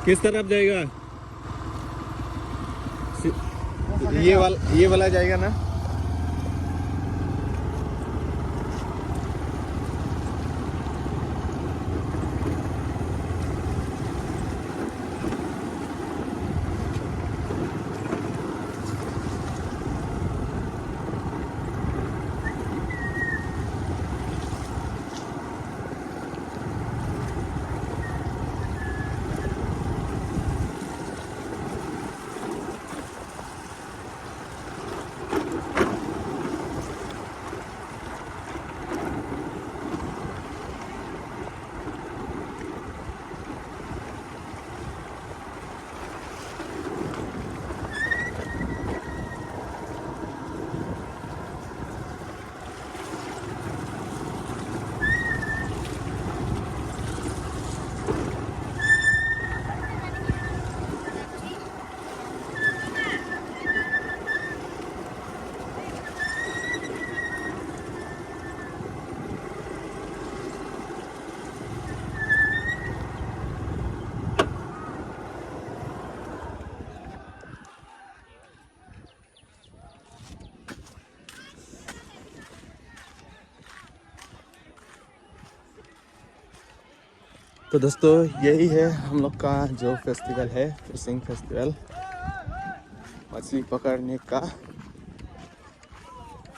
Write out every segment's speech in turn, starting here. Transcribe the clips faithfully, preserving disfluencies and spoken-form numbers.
किस तरफ जाएगा? सि-, ये वाला, ये वाला जाएगा ना? तो दोस्तों, यही है हम लोग का जो फेस्टिवल है, फिशिंग फेस्टिवल, मछली पकड़ने का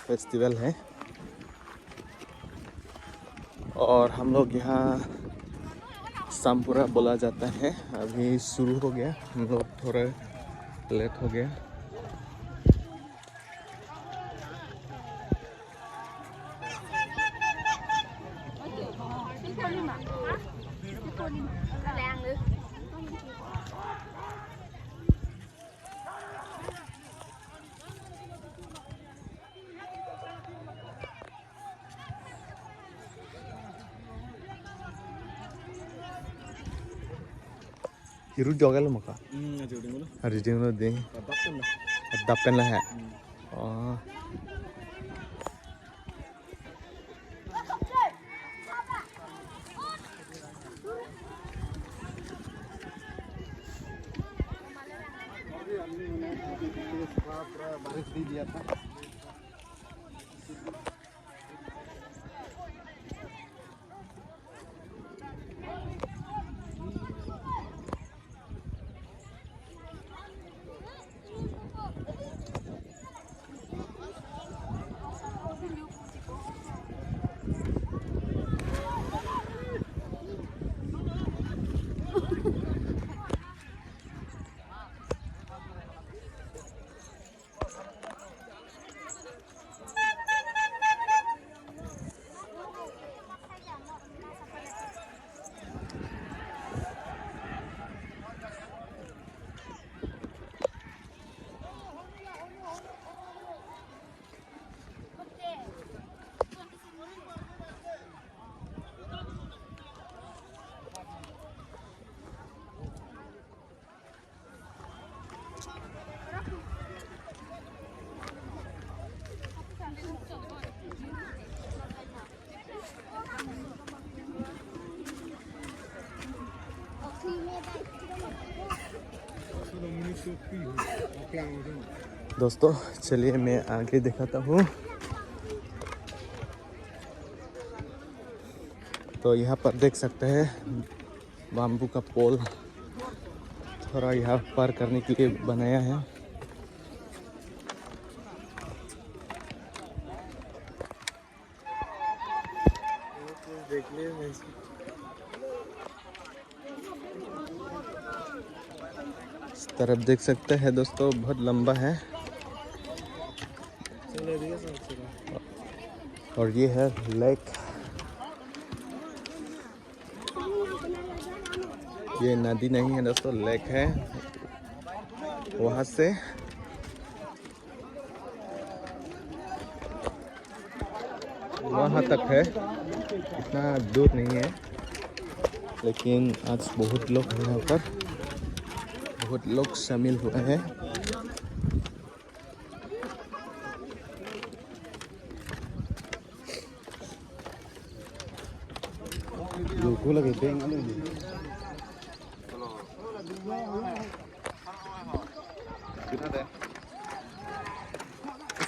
फेस्टिवल है। और हम लोग यहाँ सामपुरा बोला जाता है। अभी शुरू हो गया, हम लोग थोड़ा लेट हो गया। Iru jogal maka. Hmm, aja udah ngono. Hari dia ngono ding. Dapat kan lah. Dapat lah ya. Hmm. Oh. बारिश भी दिया था। दोस्तों, चलिए मैं आगे दिखाता हूँ। तो यहाँ पर देख सकते हैं, बाम्बू का पोल थोड़ा यहाँ पार करने के लिए बनाया है। इस तरफ देख सकते हैं दोस्तों, बहुत लंबा है। और ये है लेक। ये नदी नहीं है दोस्तों, लेक है। वहाँ से वहाँ तक है, इतना दूर नहीं है, लेकिन आज बहुत लोग हैं यहाँ पर, बहुत लोग शामिल हुए हैं। Loko lagi beng anu ni.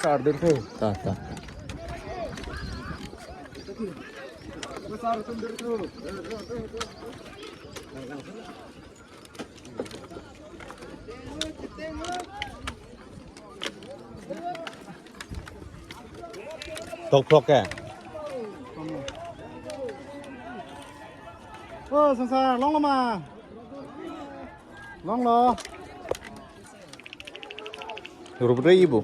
Sar dun ko. Ta, ta. Tok tok ke. O, Sangsar, longlo ma? Longlo. Rup re ibu.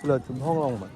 Lo chum hong long ma.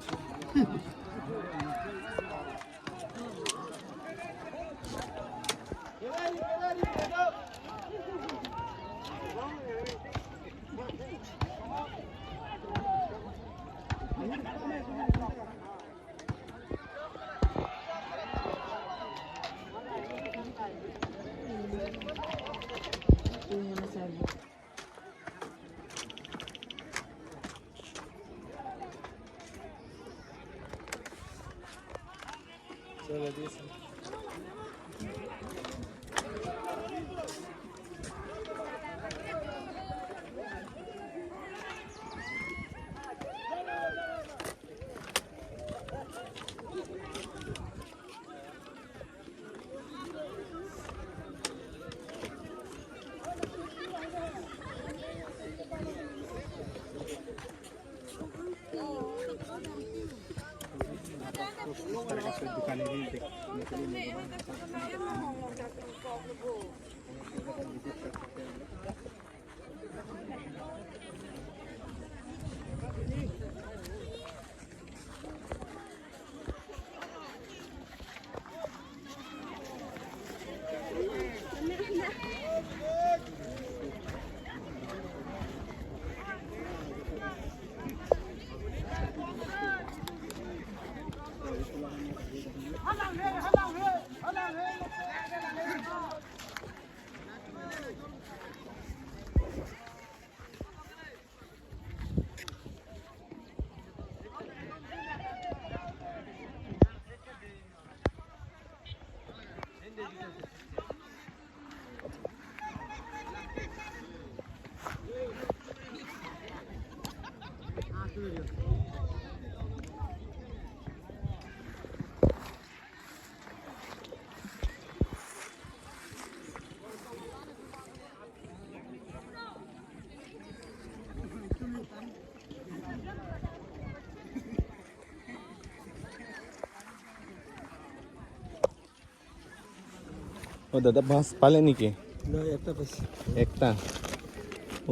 O, dada, bas pale niki? না, একটা পাইছি। একটা?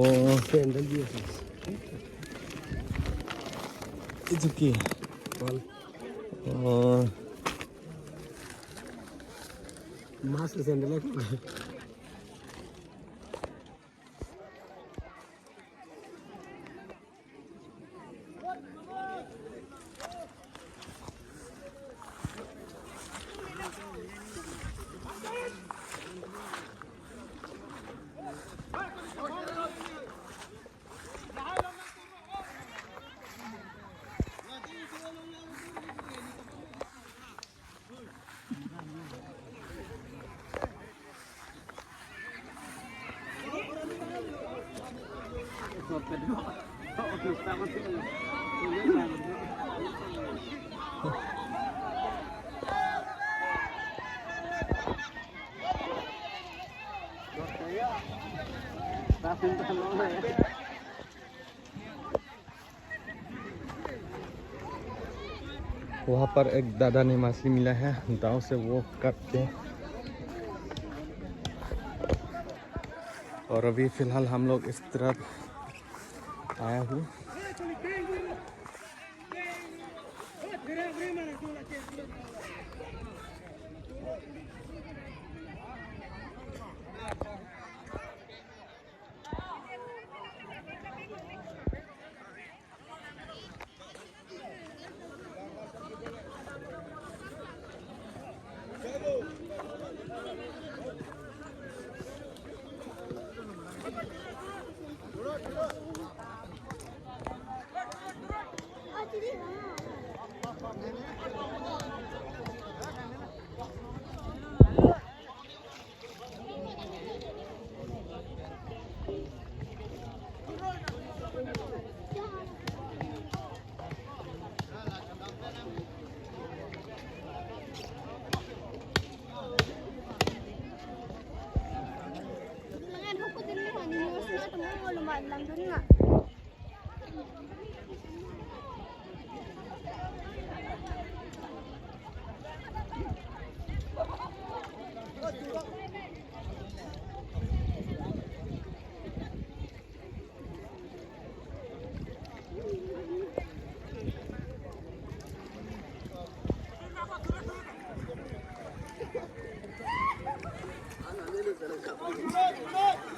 O. Sandal দিয়ে আছে। Itu ki? One. O. মাছ স্যান্ডেল এখন। वहाँ पर एक दादा ने मछली मिला है, दाव से वो काट के। और अभी फिलहाल हम लोग इस तरफ आया हूँ।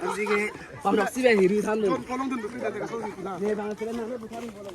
Ansi ke pamraksi ba hiri than dun. Ne bang sila na ne buthan bolo.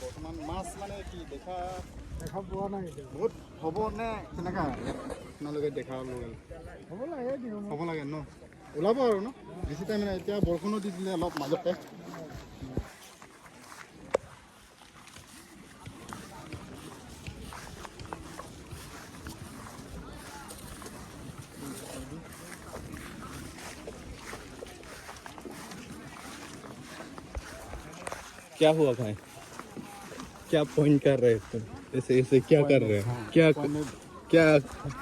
বৰ্তমান মাছ মানে কি দেখা, দেখা পোৱা নাই এতিয়া। বহুত হ'ব নে কেনেকা? আপোনালোকে দেখা লগে লগে। হ'ব লাগে দিয়ক। হ'ব লাগে ন? ওলাব আৰু ন? বেছি টাইম নাই, এতিয়া বৰষুণো দি দিলে অলপ মাজতে। क्या हुआ भाई? क्या पॉइंट कर रहे हो तुम? ऐसे, ऐसे क्या कर रहे हो? हाँ, क्या, पॉइंट। क्या,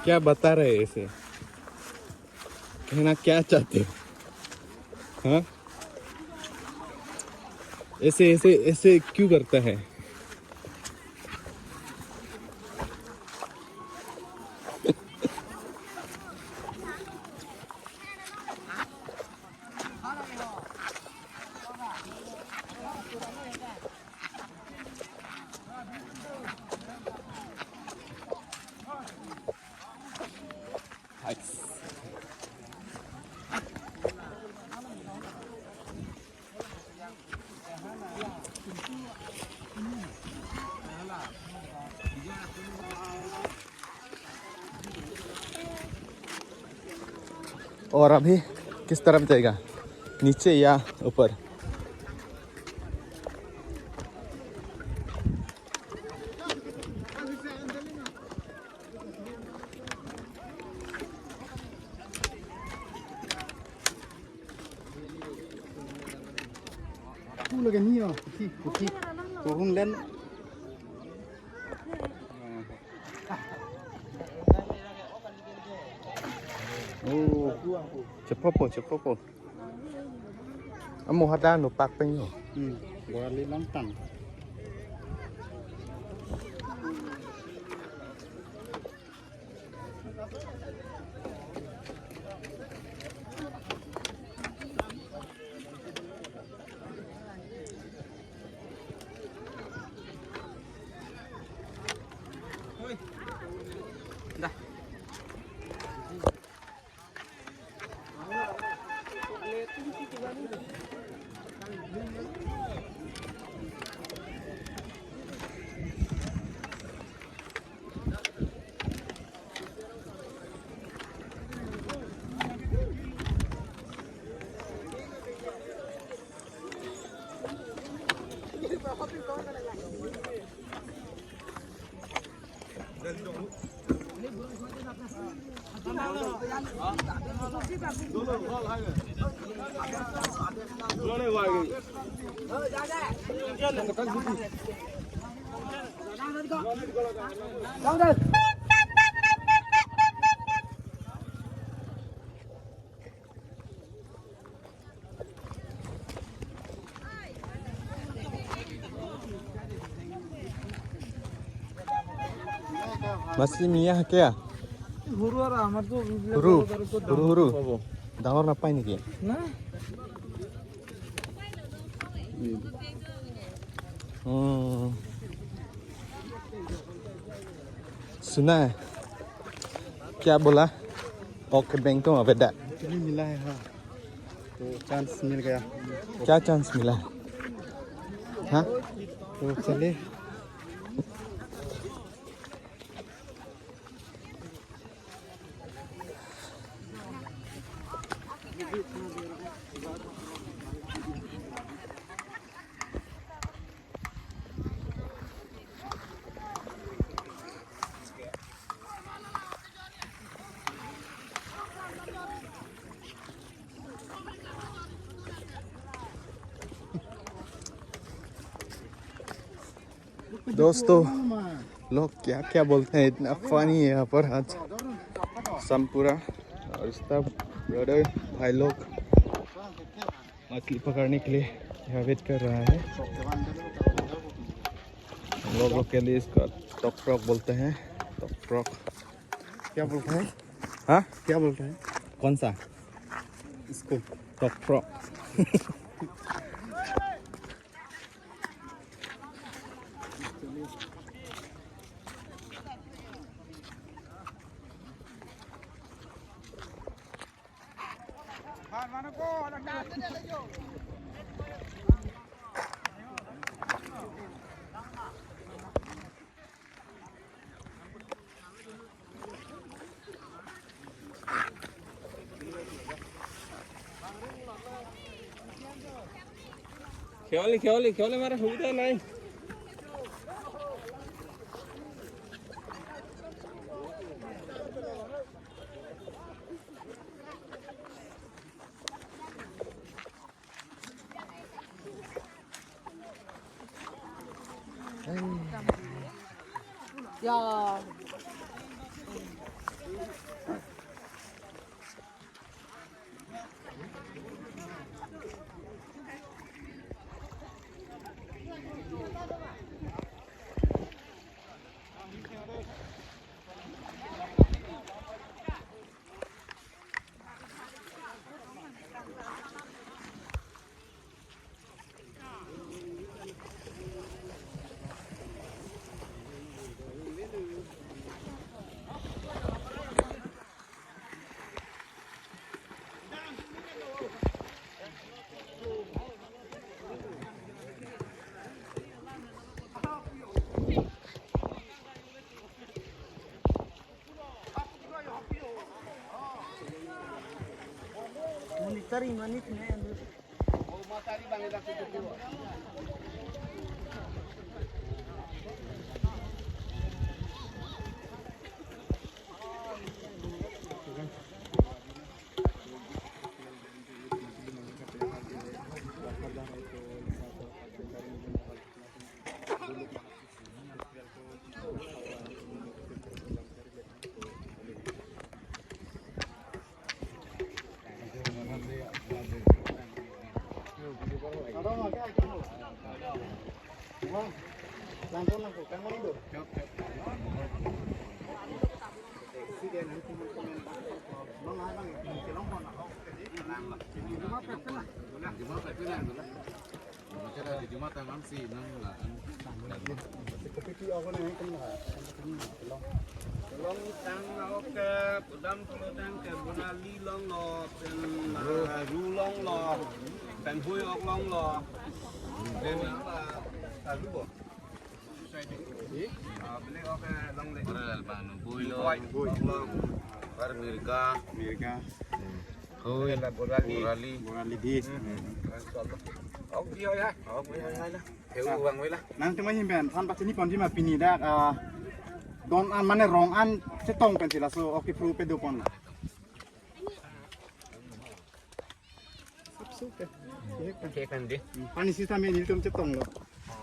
क्या बता रहे हैं ऐसे? कहना क्या चाहते हो? हाँ? ऐसे, ऐसे, ऐसे क्यों करता है? और अभी किस तरफ जाएगा, नीचे या ऊपर? Pu lake ni o, puthi, puthi. Pohun len. Oh, chepopo, chepopo. Amo hadak no pak pen yo. Hmm, borali long tang. মাছলি মিয়া হাকে? সৰু আৰু আমাৰতো এইবিলাক সৰু, সৰু, সৰু, সৰু। পাব। ডাঙৰ নাপায় নেকি? না। Hmm. सुना है? क्या बोला? ओके, बैंक तो अबे दा। नहीं मिला है, हाँ। तो चांस मिल गया। क्या चांस मिला? हाँ? तो चले। दोस्तों, लोग क्या क्या बोलते हैं, इतना फनी है यहाँ पर आज संपूरा। और इसका ब्रदर भाई लोग मछली पकड़ने के लिए यहाँ वेट कर रहा है। हम लोग, लोग के लिए इसका टॉक फ्रॉक बोलते हैं। Talk frock. क्या बोलता है? हाँ? क्या बोलता है? कौन सा? इसको। Talk frock. খেৱালি, খেৱালি, খেৱালি মাৰা সুবিধা নাই। Long tang lo ke, pudam pudang ke, Bonali longlo, pen, ah, Ru longlo, pen Hui ok longlo, pen, ah, ah, Ru bo. Ah, beli ok, eh, long le. Ora lal banu, Bui lo. Bui, Bui. Long. Bar Mirga. Mirga. Hui. Bonali. Bonali. Bonali di. Hmm. Insya Allah. Ok, dia ya. Ok, dia ya lah. Heu vangve la. Nangtum ahin pen than pachini ponji ma pini dak, ah, don an mane rong an chetong pen si laso ok kepru pado pon la. Sip sip ke. Sip ke. Ke kan di. Pani sitame nelitum chetonglo.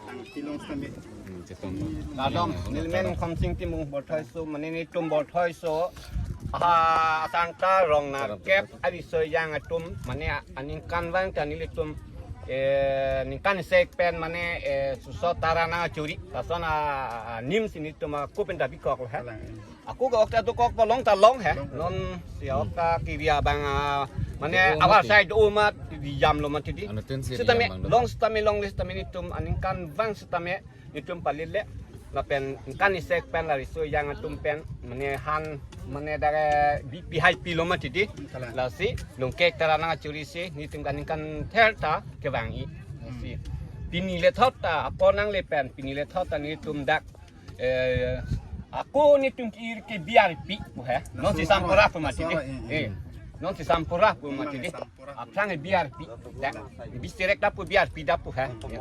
Nang tilong sitame. Hmm, chetong. Kadom, nelimen Khomsing Timung Borthoiso, mane nelitum Borthoiso. Ah, Santa Rongnakep abiso yang atum, mane aningkanvang ta nelitum eh, ningkan isi pen mane, eh, suso tara nangchuri. Lason a, a, nim si netum ako pen ta bikok lo he. Kalang. Ako ke ok ta dokok po, long ta long he. Long. Non si ok ta kiri abang, ah, mane do abar mati. Sai do mat di jam lo mati di. Anu tin si sitame diam bang do. Long sitame longle sitame netum aningkanvang sitame netum palile. Lapen ningkan isi pen la riso ejang atum pen mane han mane dare bipi haipi lo mati di. Kalang. Lasi longkek tara nangchuri si netum kaningkan ther ta kevang-i. Lasi pini le thot ta, apor nangle pen pini le thot ta netum dak, eh, ako netum ke-ir ke B R P pu he. Non si sampura pu mati di. Eh, eh. Non si sampura pu mati di. Sampura. Aphrang B R P. Dak. Bisirek ta pu B R P ta pu he. Ya.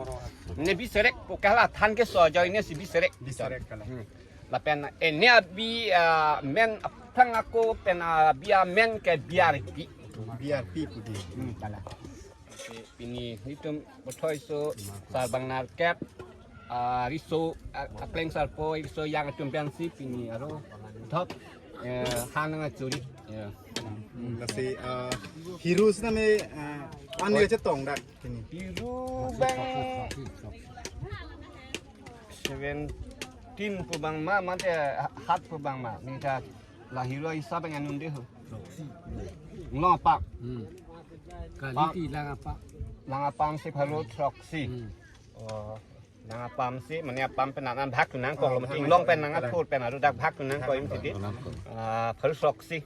Ne bisirek pu kalang than keso ajoine si bisirek. Bisirek kalang. Hmm. Lapen, eh, ne abi, ah, men aphrang ako pen, ah, abi amen ke B R P. B R P pu di. Hmm, kalang. Pini netum bothoi so sarbang narkep, ah, riso, ah, akleng sarpo, riso ejang atum pensi pini aro thot, eh, han nangchuri. Ya. Hmm, lasi, ah, hiru sitame, ah, an kachetong dak pini. Hiru bang seventeen pu bang ma, mate hat pu bang ma. Ningta la hiru hisap bang anun de ho. Long apam. Hmm. Kali ti lang apam. Lang apam si pharo throksi. Hmm. Oh, lang apam si, mane apam pen nang bhak tu nangkok lo, oh, mati bhak inglong pen nang, kalang, atur pen aro dak bhak tu nangkok, bhak im tidi. Nangkok. Ah, pharo throksi.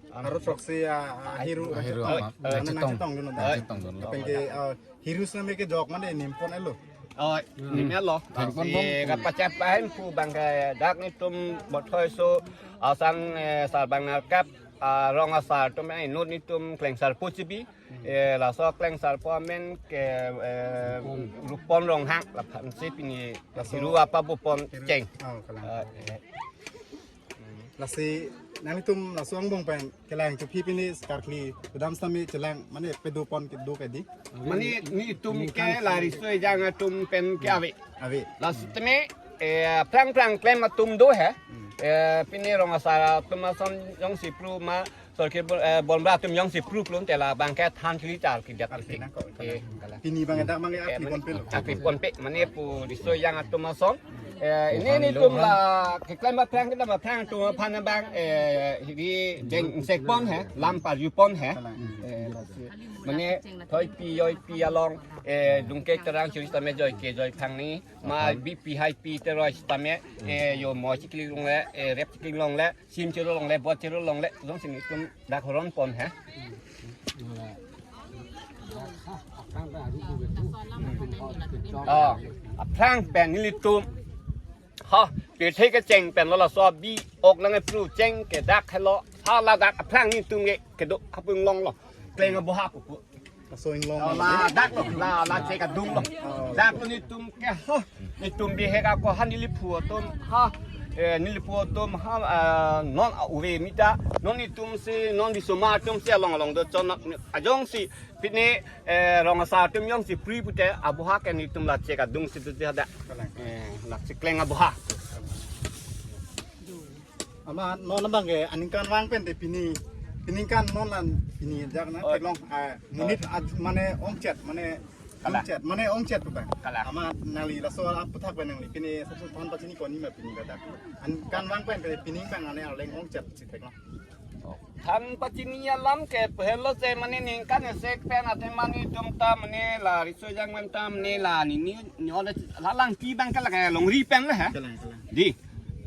Pharo throksi, ah, ah, hiru, ah, hiru, ah, ah, nang chetong, chetong dun. Ah, chetong dun. Lapen ke, ah, hiru sitame kejok mane nimpon elo. Oh, hmm, nim elo. Thengpon si bom. Kapachat pahen pu bang ke dak netum bothoi so asan, eh, sarbang narkep, ah, rong asar atum, eh, inut netum kleng sarpo chibi. Eh, laso kleng sarpo amen ke, eh, Rupon. Rupon Ronghang, laphan si pini laso hiru apa bupon hiru cheng. Oh, kalang. Eh, eh. Lasi nanglitum laso angbong pen kelang chuphi pini karkli kedam sitame chelang mane pedopon kedo kedi. Mane netum ke la riso ejang atum pen ke ave. Ave. Lasi teme, eh, phrang phrang klem atum do he. Hmm. Eh, pini rong asar atum ason jongsi pru ma sorkir bol-, eh, bonbra atum jongsi pru plun te la bang ke than chili char kidiat. Arki nangkok. Eh, kalang. Pini bang dak bang, eh, arki pon pe lo. Arki pon pe, mane pu riso ejang atum ason. Eh, ini netum la keklem aphrang, keklem aphrang atum aphan bang, eh, hiri deng sekpon he, lam parjupon he. Kalang. Eh, mane thoipi joipi along, eh, longkek tara nangchuri sitame joike joiphang ni, ma bipi haipi te roi sitame, eh, jo mo chikli longle, eh, rep chikli longle, sim chiro longle, bot chiro longle, jongsi netum dak horon pon he. Oh, aphrang pen nelitum. Ha, pirthe kecheng pen lo laso abi ok nangpru cheng ke dak helo. Ha, ladak aphrang netum ke kedo kapung long lo. Kleng aboha pu pu. Laso inglong. Oh, ladak lo, la, la che kadung lo. Oh. Dak lo netum ke, ha, netum bihek ako ha neliphu atum, ha, eh, neliphu atum, ha, ah, non a uve mita, non netum si, non bisomar atum si along along do chon, ajongsi, pini, eh, rong asar atum jongsi pri pute, aboha ke netum la che kadung si tu si hadak. Kalang. Eh, la che kleng aboha. Amat non abang ke aningkanvang pen te pini, pini kan non lan pini jak na. Oh. Theklong, ah, monit, ah, mane ongchet, mane, kalang, ongchet, mane ongchet pu bang. Kalang. Amat nangli laso aputhak pen nangli pini sabse than pachini koni ma pini kadak. Aningkanvang pen te pini kan ane arleng ongchet si theklong. Than pachini alam ke pehelo se mane ningkan isi pen ate mane netum ta mane la riso ejang pen ta mane la nini ni ode la Langpi bang ke la ke longri pen le ha. Kalang, kalang. Di.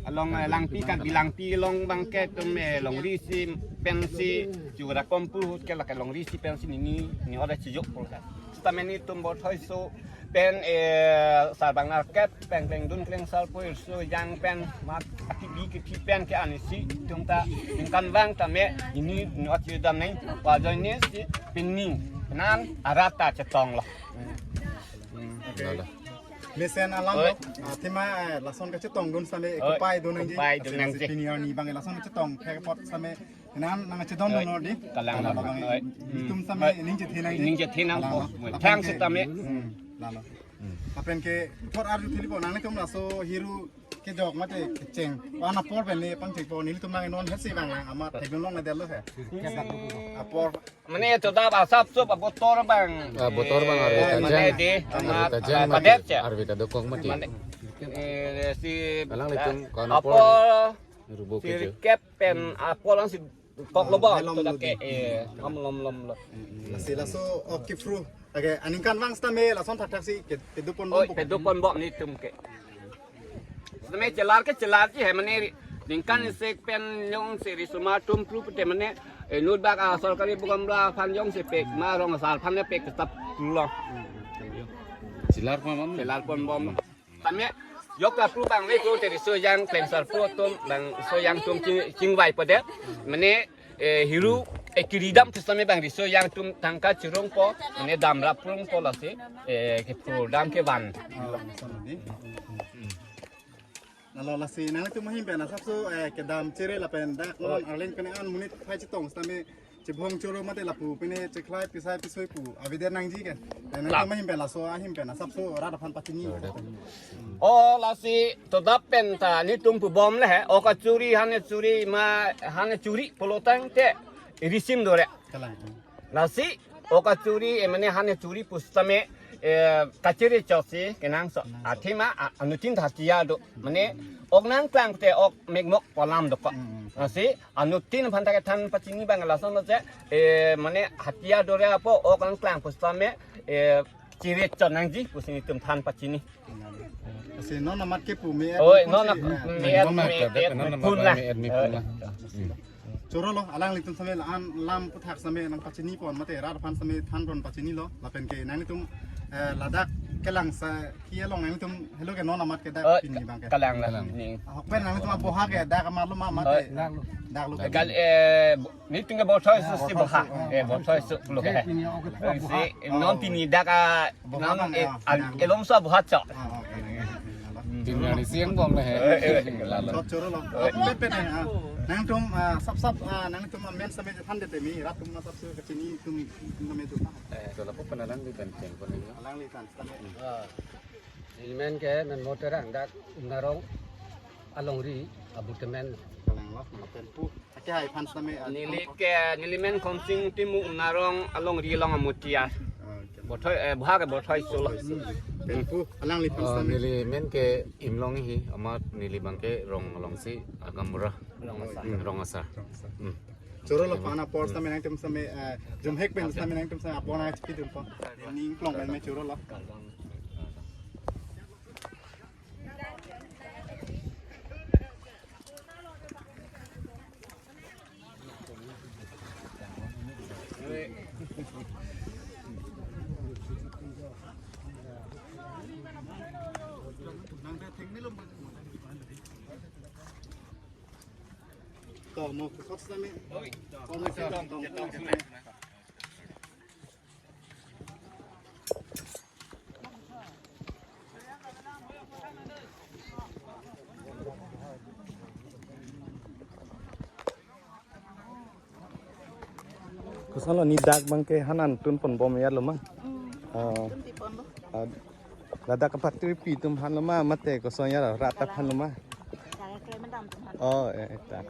Along, eh, Langpi kan, di Langpi along bang ke netum, eh, longri si pensi chura kompu ke la ke longri si pensi nini ni ode chijuk pol kan. Sitame netum bothoi so pen, eh, sarbang narkep pen klengdun klengsarpo riso ejang pen mat akibi kithi pen ke anisi netum ta ningkanvang tame ini ni ot chedam neng pa join ni si pini nan arat ta chetong lo. Hmm. Okay. Lalo. Mesen alam lo. Oi. Ah, athema, eh, lason kachetongdun sitame, oi, kopai do nangji. Kopai do nangji. Pini arni bang lason kachetong thek apot sitame nan nangchetongdun, oi, lo di. Kalang. Lalo bang, oi, netum sitame, oi, ning chethe nangji. Ning chethe nang. Lalo. Oh, aphrang sitame. Hmm. Lalo. Lapen ke thot arju thilipo, nanglitum laso hiru kejok mate kecheng, wan apor pen ne pangchengpo, nelitum nang non hetsi vanglang amat theklong na delo he. Apor mane to da ba sap sup abotor abang. Ah, botor abang arve, eh, ta mane jang. Di, arve ta jang, padet mati, ya. Arve ta dokok mati. Mane, eh, si alanglitum, ah, kono apor, apor, rubuk si keje. Rikep pen apor lang si kok lo ba, helom to da lo ke, di. Eh, ham lom lom lo. Lasi laso, oh, kipru. Oke, aningkanvang sitame lason thakthak si ke, pedupon bom. Oi, pedupon bom nelitum ke. Sitame chelar ke chelarji he mane ri-, ningkan isi pen jongsi risomar atum pru pute mane, eh, inut bak asorkari bogamra aphan jongsi pek ma rong asar aphan pek tetap pulo. Chelar pon bom. Chelar pon bom. Tame yok ta pru abang ve ko te riso jang klem sarpo atum bang riso jang atum ching, chingvai pade. Mane, eh, hiru, eh, kiridam pusitame bang riso jang atum tangka chirongpo, mane damrap purongpo lasi, eh, kepur dam kevan. Oh, lason di. Lalo lasi nanglitum ahin pen asapso, eh, kedam chere lapen dak non arleng pen an monit phai chetong sitame chebhong choro mate lapu pine chekhlai pisai pisoi pu avedet nangji ke. Dan nanglitum ahin pen laso ahin pen asapso rat aphan pachini. Oh, lasi to da pen ta nelitum pu bom le he. Ok achuri, han achuri ma, han achuri pulo tangte risim dore. Kalang. Lasi ok achuri, eh, mane han achuri pusitame, eh, kachere chotsi kenangsot. Kenangsot. Athema, a-, anuttin hatia do. Mane ok nangklang te ok mekmok pu alam dokok. Hmm, hmm. Lasi anuttin aphan ta kethan pachini abang lason lo je, eh, mane hatia dore apot ok nangklang pusitame, eh, chere chot nangji pusi nelitum than pachini. Lasi non amat ke pu me-et. Oi, non si, amat, eh, me-et, bom me-et, me-et, non amat pun lah. Me-et, me-et pun lah. Choro lo, alanglitum sitame la-an lam puthak sitame nangpachini pon mate rat aphan sitame than pon pachini lo, lapen ke nanglitum, eh, ladak kelang sa ki along nanglitum helo ke non amat ke dak, oh, pini abang ke. Kalang lah. Kalang. Ni. Ahok pen nanglitum aboha ke dak amat lo ma mate. Oh. Dak lo ke. Gal, eh, nelitum ke bothoi so si boha. Eh, bothoi so lo ke. Si, non pini dak a Boha non, abang, eh, ah, al-, along so boha chok. Ah, ah, ah, ah. Tinggal di siang bom le he. Eh, eh, eh. Lalo. Chot choro lo. Eh. Pet pet, ah. Nangtum, ah, sap sap, ah, nangtum amen sitame than det temi, rat atum asapso kachini atum, atum sitame atum. Eh, to lapu pen alanglitum cheng pon ini. Alanglitum sitame. Hmm. Ah. Neli men ke Menmo Terang, dak Umnarong alongri abute men. Kalang lo, lapen pu. Ake hai aphan sitame, ah, neli ke, neli men Khonsing Timung, Umnarong alongri along amutia. Ah, oke. Bothoi, eh, boha ke bothoi so lo. Hmm. Lapen pu, alangliphan sitame. Oh, neli men ke Imlong hi, amat neli abang ke Rong along si, ah, gaonbura. Rong asar. Hmm, Rong asar. Rong asar. Hmm. Choro lo, aphan apor sitame nangtum sitame, eh, jumhek pen sitame nangtum sitame apor nangchipidun po. Ning plong pen me choro lo. To, mo, kosot sitame. Oi, to. Mo, mo, to, to, to. Koson lo, ne dak abang ke han an tun pon bom ya lo ma? Hmm. Oh. Tun pi pon lo. Ah, ladak kapatri pi atum aphan lo ma, mate koson ya lo, rat aphan lo ma? Dak klem dam atum aphan. Oh, eh, eh, dak.